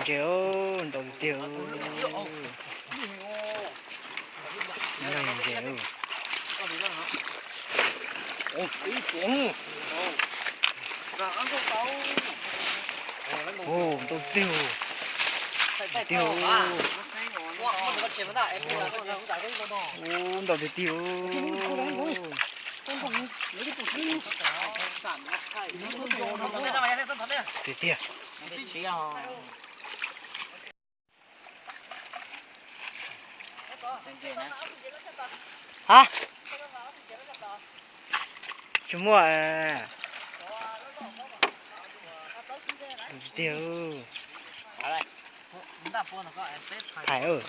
Ntses, ntau tiag tiag. Ntses. Ntau tiag tiag. Ntau tiag tiag. Tiag tiag. Ha, tsis muaj tiag. Phais.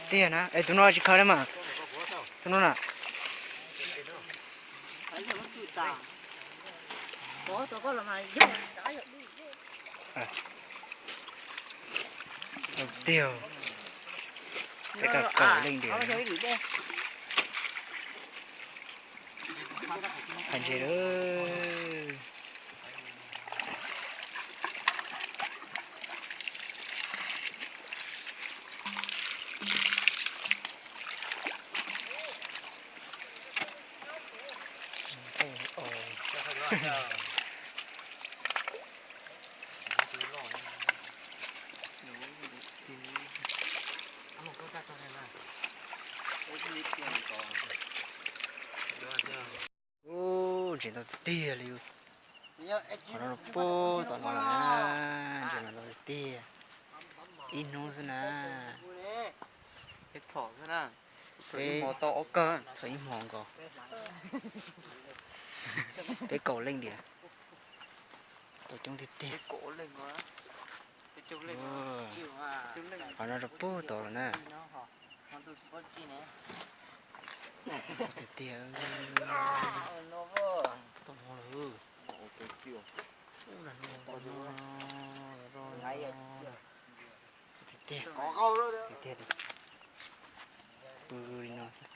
Tiag na, es tus no tsis khaws li mas. Tus no na. Tiag. Peb kaum leej diam. Phais ntses lawm. Ub, ntses ntau tiag tiag li. Qhov no puag tom no lawm na, ntses mas ntau tiag tiag. Ib hnub xwb na. Peb txhom ib hmo nkaus. Peb kaum leej diam. Tau coob tiag tiag. Qhov no rau puag tod lawm na. Tiag tiag. Tau no lawm. Tiag tiag. Tiag tiag. Pw li no xwb.